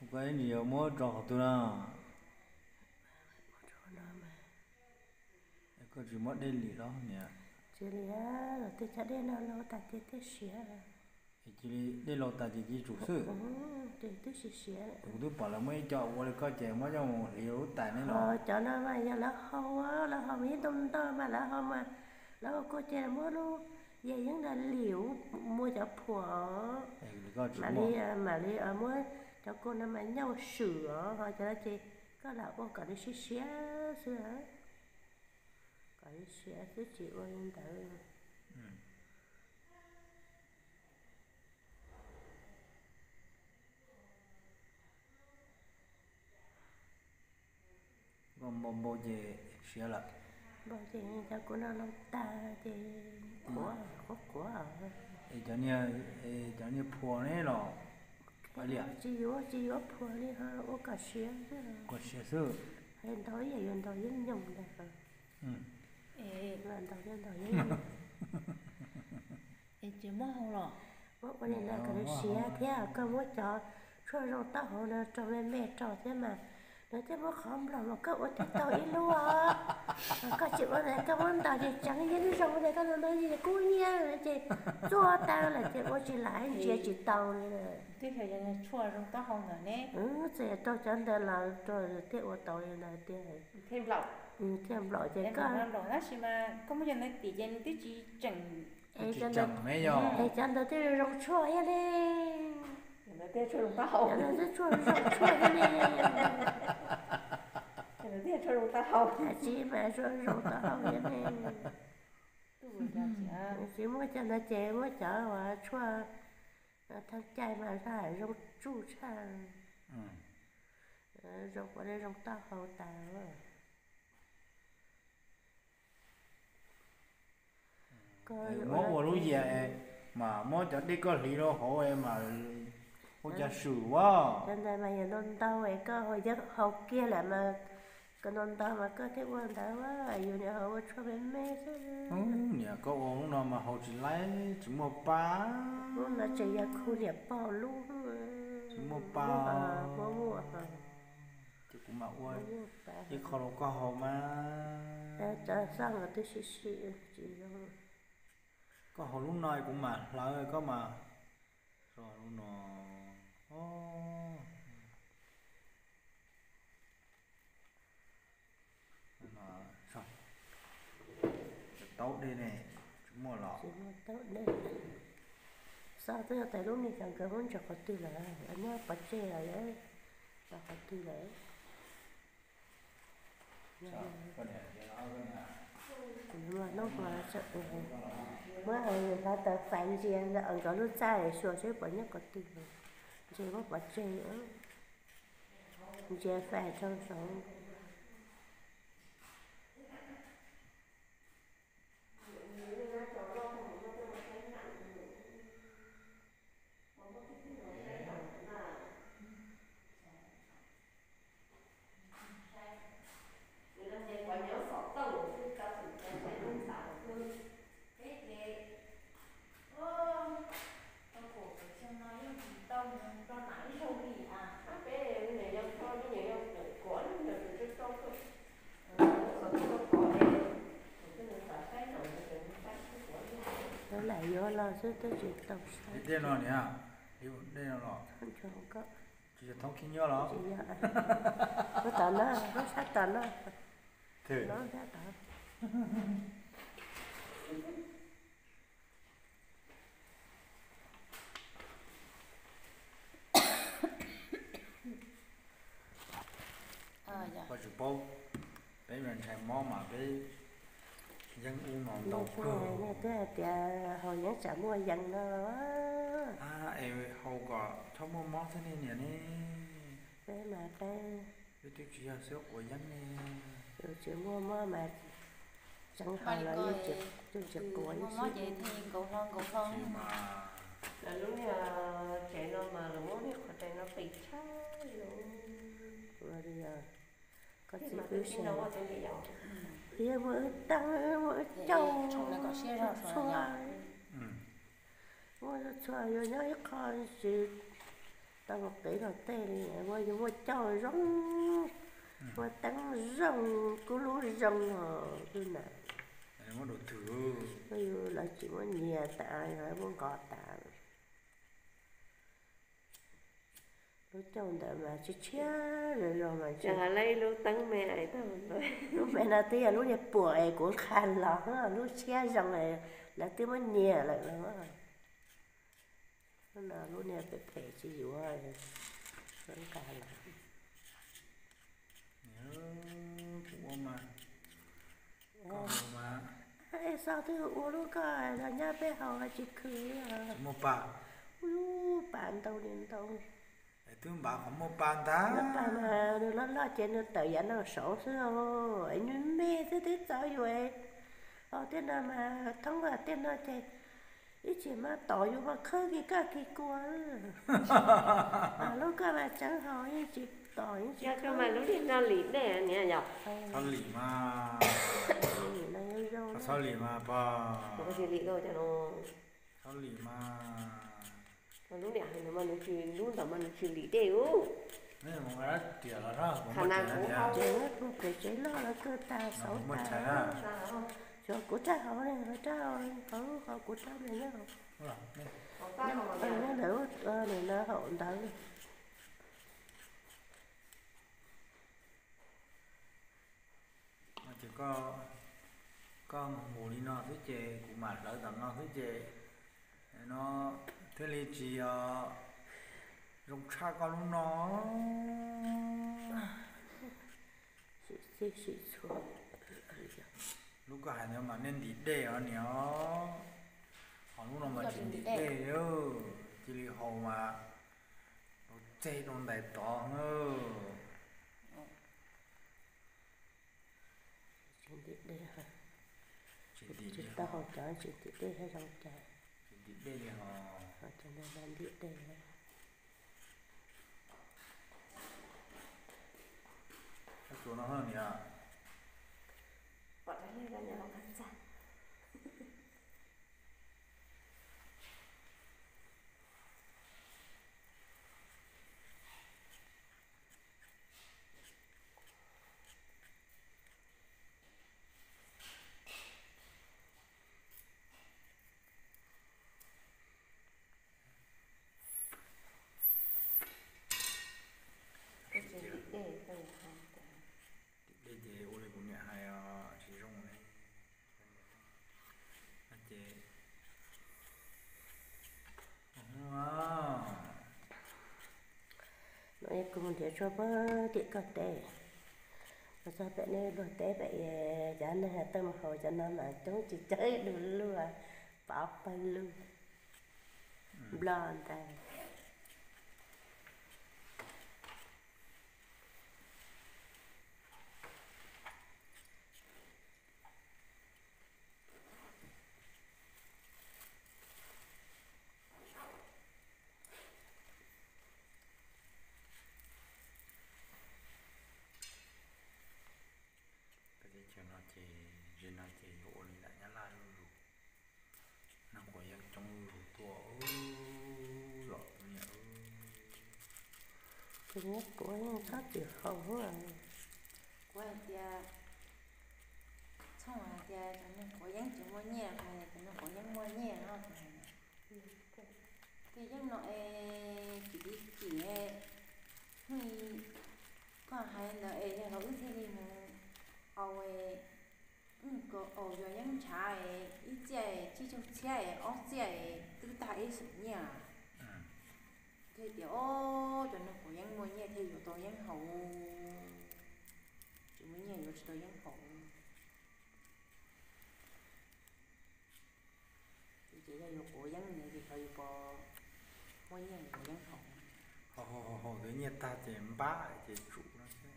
Koj ib ntsis yuav muab rau qhov twg no? Koj tsis muab dej lim los niam? Tsis lim, tej cov dej no laus tas ces thiaj siav. Cia li dej laus tas ces cia li tsum xwb. Ces twb siav siav. Kuv twb pom lawv muab ib co ua li koj ces muab coj mus hliv lub tais ne los. Cov no mas yog lawv hau, lawv hau mas ib ntau ntau mas lawv hau mas, lawv hau kua ces muab lub yas yeeb ntawd lim, muab cov phuam, mam li, mam li muab cov kua no mas nyauj swm os, ho cov no ces koj lam ua kom nws siav siav xwb, kom nws siav xwb tsis ua li ntawd. Koj npau npau ces siav lawm. Npau ces cov kua no laus tag ces qhuav qhuav qhuav. Es cov niag, cov niag phuam ne los? Tsis yuav, tsis yuav phuam li ho ua kom siav xwb. Kom siav xwb. Ntaus ib yam yuav ntaus yeeb nyoog ntag. Ntaus yeeb nyoog. Es tsis muab hau los? Muab ua li ntawd kom nws siav thiab koj muab cov tshuaj zoo taub hau no rau me me rau thiab mas, nws thiaj muab qhov nplaum mas koj ua thiaj tau ib lub os. Koj tsis ua ntawd koj muab ntaus ces tseev yeeb zoo li koj ntawd kub hnyiab ces txuag tau lawm ces ua tsis laib ntsia tsis tau li. Twb yog tshuaj zoo taub hau ntawd ne. Txawm yog rau cov ntawd los rau thiaj ua tau li ntawd tiag. Thiaj nplaum ces koj, tab sis mas koj muab cov ntawd tim ces nws twb tsis tseem. Es cov ntawd twb zoo tshuaj thiab ne. Cov ntawd twb tshuaj zoo tshuaj thiab ne. Tsis mas tshuaj zoo taub hau thiab ne. Tsis muab cov ntawd ces muab cov uas tshuaj thaj caij mas zoo tsuj tshaj. Zoo ua li zoo taub hau tas. Muab ua lub yias mas muab cov dej koj hliv rau hauv mas ua cas swm ua. Cov ntawd mas yog ntau ntau es koj hau kiag lawm mas, koj ntau ntau mas koj thiaj ua ntawd, yus niam hau ua tshuaj me me xwb. Niam koj ua lub no mas hau tsis laib tsis muaj pa. Lub no tseem yog khu niam pog lub. Tsis muaj pa. Ces kuv mam ua ib qho rau koj hau mas. Cov xoj los twb sim sim tsis zoo. Koj hau lub no kuv mam hlawv koj mas. Lub no. Taub dej ne, tsis muaj los. Xoj twb yog tais lub me cas nkawd muab ntsaws qhov twg lawm, nyob pov tseg lawm, nyob qhov twg lawm. Muab hlawv tawv fais ntsia nkawd lub txaj xyuas seb puas nyob qhov twg, ntsia muab pov tseg, ntsia fais rau saud. Lawv lam yuav los xwb twb tsis tau saib. Dej no niam, dej no los. Tsis yog thoob khib nyiab los? Tsis yog. Lub tom no, lub sab tom no. Lub sab tom. Koj tsis paub, peb mas ntshai mob mas peb yeeb ub no ntau kawg. Twb hais tias haus yeeb tsam muaj yees no. Es haus kom txhob muaj mob thiab ne niam ne. Peb mas peb, peb twb tsis yog xwb quav yeeb ne. Yus tsis muaj mob mas tseev haus los yeej tsis quav ib xib. Lawv lub niag tsev no mas lawv muab niag qhov rais no pem tshaj li. Koj txiv wb, wb yeej muaj wb teeb, wb muaj wb cauj txhua, muaj txhua yuav nyob ib qho tsis Tau qev los tej li, ua yus muaj cauj zoo, muaj teeb zoo, kub lub zoo os twb na. Muab rau twg? Yus lawv tsis muab nyiag tas, yog muab nqos tas. Lub cauj ntawd mas tshiab tshiab zoo zoo mas. Lub teeb me, lub me no twb yog lub niag puam es kuv nqa los, lub tshiab zoo lawv twb muab nyiag lawm los. Lub no lub niag phem phem tsis yuav, nqa los. Kuv ua mas, koj ua mas. Es xav twb ua lub koj los nyob peb haus los tsis khwv li os. Tsis muaj pa. Ub, pa ntau li ntau. Es twb npav qhov muaj pa ntag. Lub pa mas nws loj loj ces nws tawm yav no saud xwb os. Es nws me xwb twb txaus yus. Os, tej no mas thoob tej no ces ib chim mas tom yus ho khawb kis kaj kis kua. Lub koj mas tseev haus yeej tsis tom yeej tsis khawb. Lub no lim dej niam yom. Txhob lim mas. Lim no zoo, txhob lim mas pog. Txhob lim mas. Lub niam hais no mas nws tsis, lub ntawd mas nws tsis lim dej ub. Qhov na kuv ho ces nyob puag pem tsev loj los kawg tas xauv tas. Xyov kuv rab hauv ne, rab hauv, qhov kuv rab me nyob hauv. Nyob ntawm lub, nim no haum ntawd. Ces koj mus li no xwb ces kuv mam hlawv tom no xwb ces no thiaj li tsis zoo tshaj koj lub no. Lub koj hais ntawd mas nej ntim dej os niam os. Ho lub no mas tsis ntim dej, cia li haus mas rau txej rau ntais tod. Tsis ntim dej, tsis tau haus cov tsis ntim dej thiaj zoo cas. Tsis ntim dej li ho. Cov no ntim dej. Koj tsuav no niam. Ntim dej ces ua li kuv niam hais tsis zoo li. Ces no kuv mus nrhiav tshuaj pab tim koj teb, mus txog pem nej luag teb pem, cov neeg tawm mus haus cov no mas coob tsis coob du lug, pov pawg lug, nplog ntag. Peb teb chaws no ces, zim no ces yuav ua li nram Nyab Laj zuj zus, neeg quav yeeb coob zuj zus tuaj los. Ces nyob kuv yeej txhob txwm haus. Kuv hais tias, txhooj hais tias cov neeg quav yeeb tsis muaj nyiaj, hais tias cov neeg quav yeeb muaj nyiaj no. Tej yeeb no es kim li kim, hnub koj hais ntawd es yog los wb thiaj li mus au, wb mus kaus aus yog yeeb ntshav ib txiaj tsib caug txhiab, ob txiaj twb tag ib xeem nyiaj. Thiaj tias ob, cov neeg quav yeeb muaj nyiaj thiaj yuav tau yeeb haus, tsis muaj nyiaj yuav tsis tau yeeb haus. Ces yog yuav quav yeeb ces xyov yuav puas muaj nyiaj quav yeeb haus. Haus haus haus twb nyiaj tag ces npab ces tsum no xwb.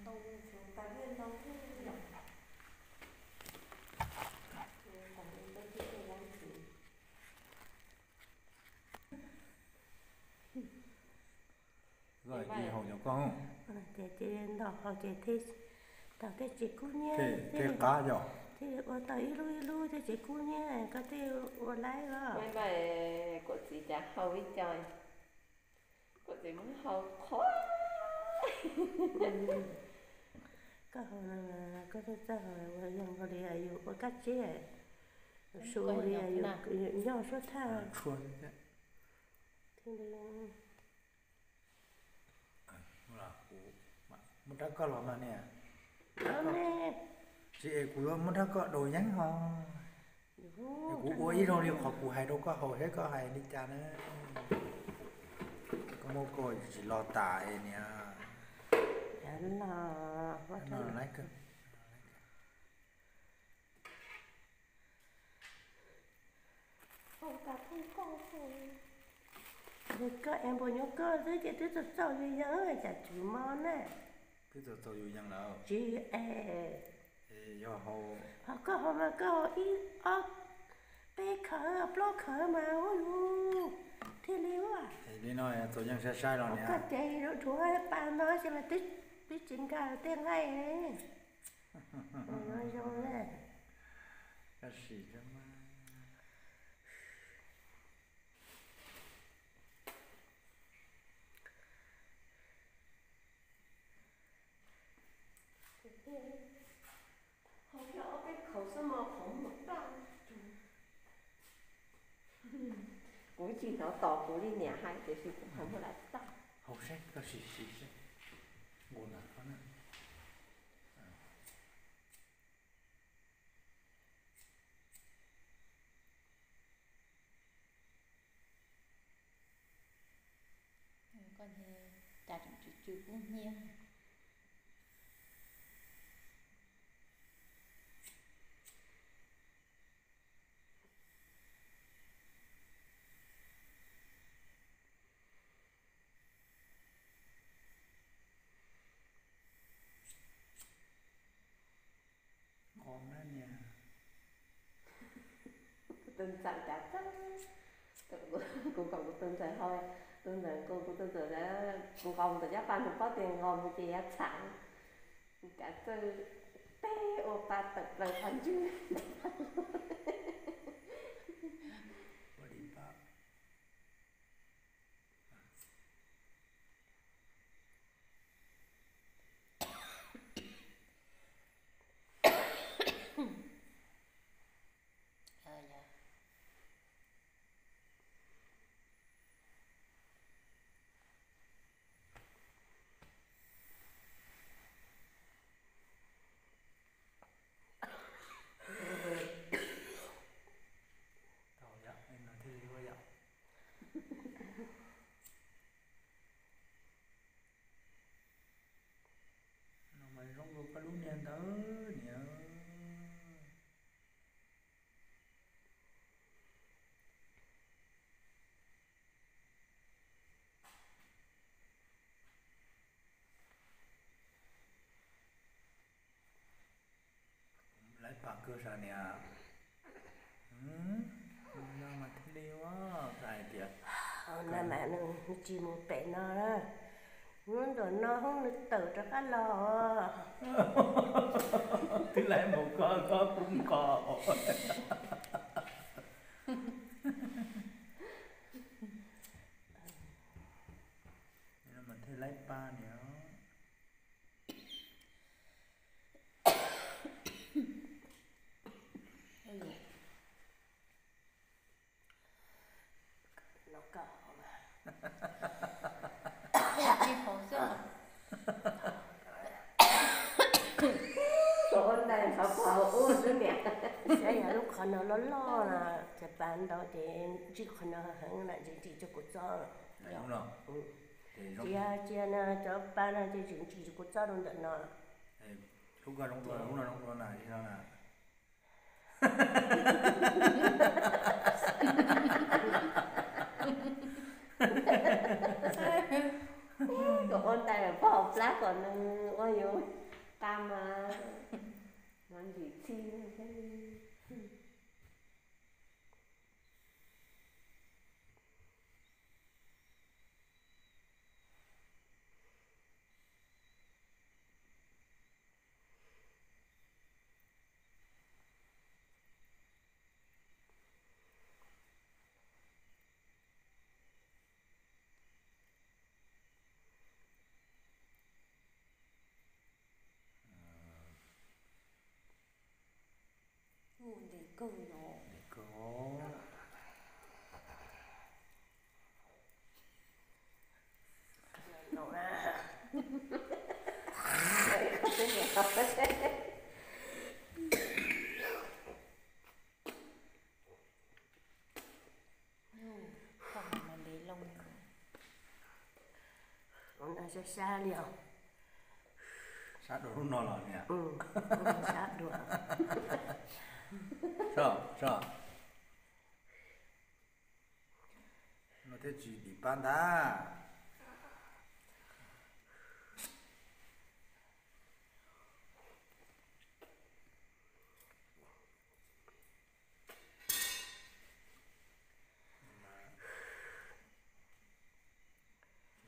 Ntau, tas ntau, Ces ntaus hau ces tau tej tsev kub nyiab, tej qab yom, thiaj ua tau ib lub ib lub tej tsev kub nyiab, koj tej ua laib los. Kuv txiv cas hau ib co, kuv txiv muab hau qhov. Koj hau no, koj txawj txawj hau ua zoo li yus ua kab tsib, su li yus nyob suab thaj. Muab rab koj los mas niam. Tsis es kuv yuav muab rab koj daus yeeb ho. Es kuv ua ib zaug li qhov kuv hais rau koj haus seb koj hais li cas na. Koj muab koj tsis los tas niam. Koj es npua nyuam koj xwb ces twb txaus txaus yus yees, cas tswv mo na. Twb txaus txaus yus yees lawm. Tsis es. Ho koj haus mas koj haus ib ob peb khawv plaub khawv mas ua yus thiaj li ua. Li no txaus yees sai sai los niam. Koj ces dhuav pa no ces mas twb tsis nkag tej nqaij. Zoo na. Hau kiag ob peb khawv xwb mas qhov muag daj. Kuv tsis hnov tos kuv li niam hais tiam sis kuv qhov muag daj tag. Hau seb koj sim sim seb. Nkaus ntawm ko na. Koj cas tseem tsw tsw kub hnyiab. Nqos na niam. Tus ntxawm cas txawj, kuv kom kuv tus ntxawm hau, tus ntxawm kuv, kuv tus ntxawm nqos ntawm cov pa nws paub tias nqos mus ces yav txhav, cas txawj teb ua pa tawm plaws qhov ntswg. Tau yom, li no thiaj li ua yom. No mas zoo dua koj lub niag ntawd niam. Lawv pom kawg sav niam. No mas thiaj li ua hais tias, no mas nws tsis mus pem no na, hnub ntuam no hoob nws tawm rov qab los. Twb lawv mus koj koj kuv nqos. Mas thiaj laib pab niam. Tus ua ntais xav pom ua xwb niam. Saib yog lub qhov no loj loj na, ces pab ntau ces ntsij qhov no heev na, ntsij ntsij cov kuv txob. Tsis yog, tsis yog no cov pab no ces tseem ntsij cov kuv txob rau ntawm no. Lub ko zoo dua, lub no zoo dua na, li no na. Kom ua ntais pog plab kom nws ua yus qa mas no ntsis txhij thiab. Kawg no. Kawg. Sab sab li os. Sab dua lub no los niam? Sab dua. Sab, sab. No thiaj tsis dim pab ntag.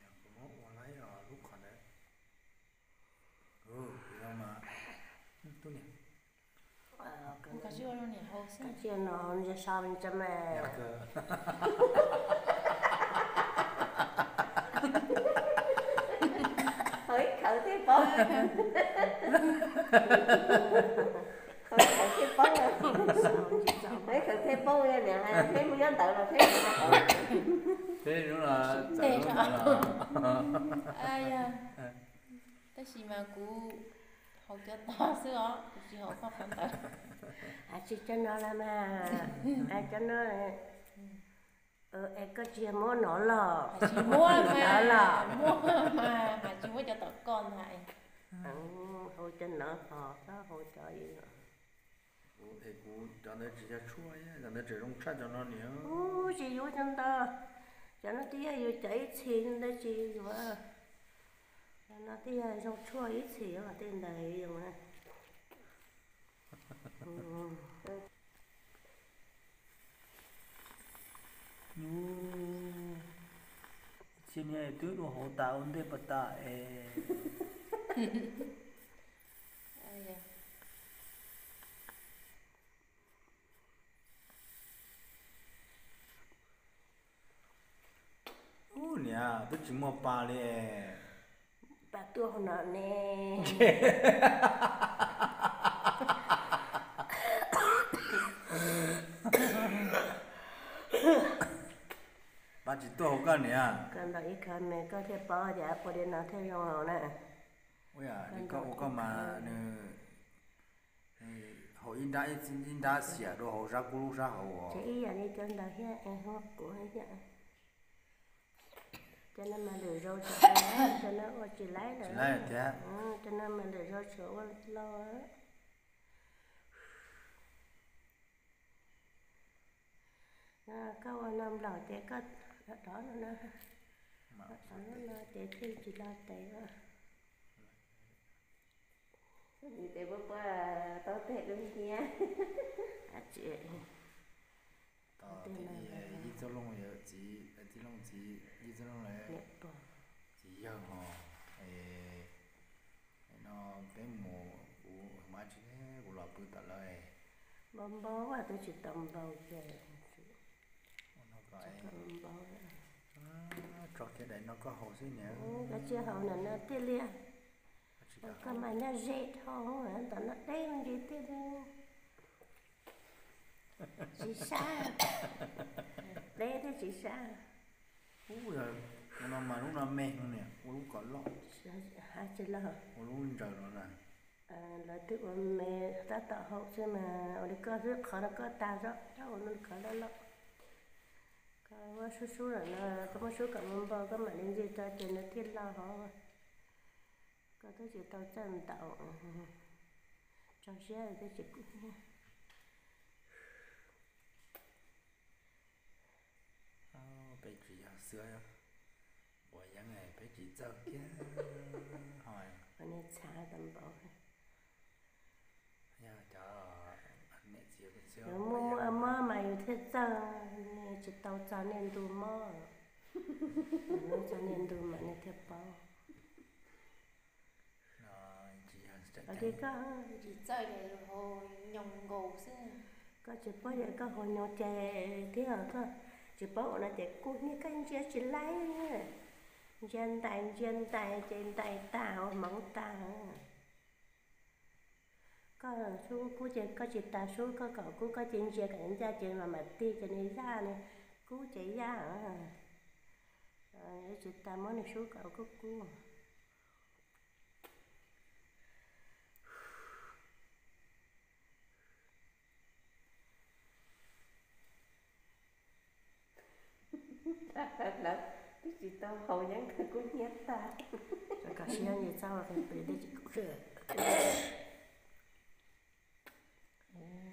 Yog kuv muab ua laib lub qhov ntawd. Tus no mas, tub niam, kav tsij no, so tso mas. Hauv ib khawv thiaj paub. Hauv ib khawv thiaj paub. Hauv ib khawv thiaj paub, niam hais peb mus nyob ntawd los peb, peb mus ntawd los. Tab sis mas kuv haus cov tog xwb os, kuv tsis haus qhov ntawd. Hais tsis cov no los mas, hais cov no, es koj tsis yog muab no los? Tsis muab mas, muab mas, hais tsis muab cov tom koj ntag. Haus cov no ho, txhob haus cov. Es kuv cov ntawd tsis yog tshuaj, cov ntawd tseem zoo tshaj cov no niam. Ub, tsis yuav cov ntawd, cov no twb yog yus cov ib txhis ntawd tsis yuav. Cov no twb yog zoo tshuaj ib txhis os, tej ntawd yus. Txhia niag twb dua hauv tas ua ntej pas tas es. Ub niam, twb tsis muaj pas li. Pas tuaj hauv no ne. Pas tsis tuaj hauv koj niam. Koj ntaus ib khawv me koj thiaj paub tias ua li no thiaj zoo na. Ua li koj ua koj mas nws haus ib nrab, ib nrab xiam rau hauv sab kub lub sab hauv. Ces ib yam li cov ntawd thiab es hu kuv thiab. Cov no mas lwm zaus tsam, cov no ua tsis laib lawm thiab. Cov no mas lwm zaus tsam ua lauj. Koj ua no nplaum ces koj rov no, rov no ces thiaj tsis lo tes. Tes puab puab tau tes dub nciab. Ib txoj looj yawm txiv, txiv looj txiv, ib txoj looj lawm, txiv yawg ho. No peb mus, kuv hmab tsis, kuv los pw tom lawv. Npau npau, twb tsis tau npau ces tso kiag daim no koj haus xwb niam. Koj tsis haus na no thiaj li, koj mas nyob ze dhau, tom no deb me ntsis thiaj li tsis sab, deb thiab tsis sab. Ub, ua no mas lub no me niam, ua lub kom loj, ua lub ntsaws no na. Lawv twb ua me tab tom haus xwb mas ua li koj xwb, qhov no koj tag zog, koj ua lub qhov loj loj. Koj muab sub sub lawm no, koj muab sub kom npau npau koj mam li ntxig tso ces nws thiaj loj hov. Koj twb tsis tau txawj ntaus, tso siab twb tsis kub hnyiab. Peb tsis yog xwb, ua yeeb peb tsis txawj kiag ho. Niag txhav tau npaum. Yog cov niam txiv, yus muaj muaj mob mas yus thiaj txawj, niag tsis tau txog niaj ntu mob, txog niaj ntu mas niag thiaj paub. Ua li koj tsis txawj ces yus haus nyoos nkaus xwb. Koj tsis paub ces koj haus nyoos ces thiab koj tsis paub ua no ces kub hnyiab, koj ntsia tsis laib, ntsia ntais ntsia ntais ces ntais tag hmoov tag. Koj sub kub kub ces koj tsis tas sub, koj kom kub koj ces ntsia kom ncaj ces mam mam tig ces nws yaj, nws kub ces yaj. Yuav tsis tas muab nws sub kom kub kub. Lawv twb tsis tau haus yeeb kub hnyiab tag. Kom siab ntsis txhob pem pem dej tsis kub.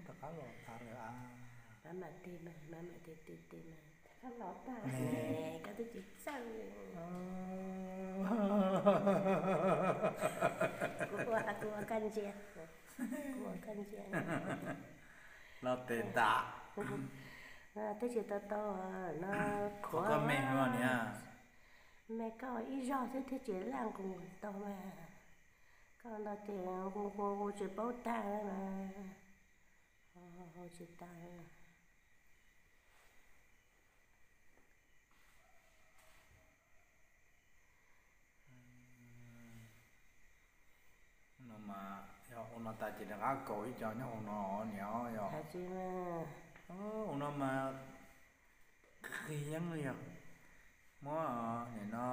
Rov qab los tag lawm a. Maj mam tig mas, maj mam tig tig tig mas. Rov qab los tag. Koj twb tsis txawj. Kuv ua, kuv ua koj ntsia, kuv ua koj ntsia. Los tes tas. Twb tsis tau tau no. Qhuav koj me no niam. Me koj ib zaug xwb thiaj tsis laj nqus tau mas. Koj no ces nqus nqus nqus tsis paub tag mas. Haus tsis tag. No mas yog ua no tas ces rov qab kaus ib co nyob hauv no niam os. Yog ua no mas qhib yeeb li yog. Muab nim no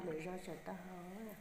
lwm zaus tseem tau haus.